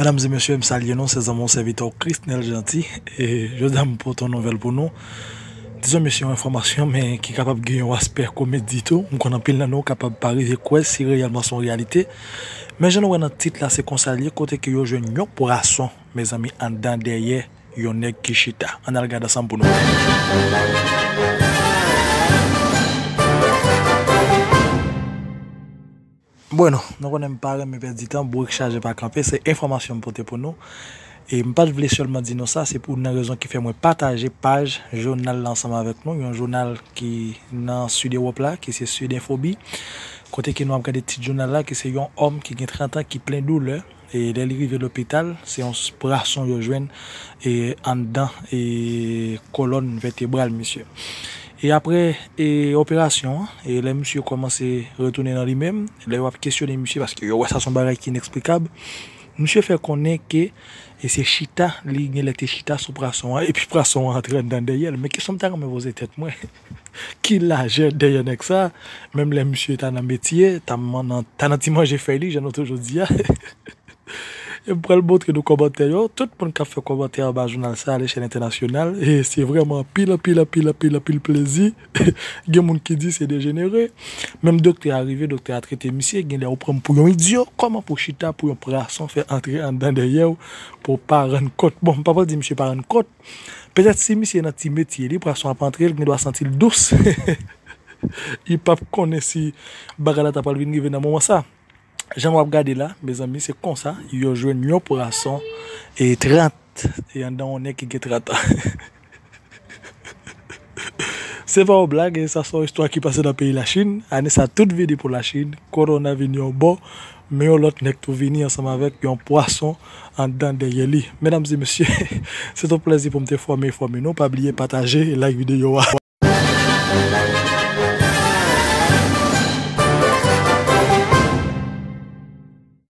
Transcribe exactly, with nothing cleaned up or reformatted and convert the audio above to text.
Medam e mesye, m salye nou, se zanmi w, sèvitè w, Christnel Jeanty. E jodi a, m pote yon nouvèl pou nou. Dizon, mesye, yon enfòmasyon, men ki kapab gen yon aspè komedi tou. M konn anpil nan nou kapab pa rive kwè si reyèlman se yon reyalite. Men jan nou wè nan tit la, se konsa l ye, kote ke yo jwenn yon pwason, mezanmi, anndan dèyè yon nèg ki chita. Ann al gade ansanm pou nou wè. Bueno, nou konnen m pa renmen pèdi tan, bourik chaje pa kanpe, se enfòmasyon m pote pou nou. E m pa t vle sèlman di nou sa, se pou nan rezon ki fè mwen pataje paj jounal la ansanm avèk nou, yon jounal ki nan Sid Ewòp la, ki se Sud Info Bi, kote ke nou ap gade tit jounal la, ki se yon òm ki gen trant an ki plen doulè, e lè li rive lopital, se yon s- pwason yo jwenn e anndan e kolòn vètebral misye. E apre e operasyon an, e lè misye kòmanse retounen nan li menm, lè yo ap kesyone misye, paske yo wè sa se yon bagay ki ineksplikab, misye fè konnen ke e se chita, li genlè te chita sou pwason an, epi pwason an antre anndan dèyè l. Men kesyon m ta renmen poze tèt mwen, ki lajè dèyè nèg sa? Menm lè misye ta nan metye, ta man- nan, ta nan ti manje fèy li, jan nou toujou di a. E m pral montre nou kòmantè yo. Tout moun k ap fè kòmantè anba jounal sa a lechèl entènasyonal, e se vrèman anpil, anpil, anpil, anpil, anpil plezi. Gen moun ki di se dejenere. Menm doktè a rive, doktè a trete misye, genlè ou pran m pou yon idyo. Kòman pou chita pou yon pwason fè antre anndan dèyè w pou w pa rann kont? Bon, m pa pral di misye pa rann kont. Petèt si misye nan ti metye li, pwason ap antre, l gendwa santi l dous. Li p ap konnen si bagay la ta pral vin rive nan moman sa. Jan w ap gade la, mezanmi, se konsa yo jwenn yon pwason e trant, e anndan yon nèg ki gen trant an. Se pa yon blag, e sa se yon istwa ki pase nan peyi Lachin. Ane sa tout vini pou Lachin, kowona vini yon bò, men yon lòt nèg tou vini ansanm avèk yon pwason anndan dèyè li. Medam e mesye, se yon plezi pou m te fòme, fòme nou. Pa bliye pataje e like videyo a.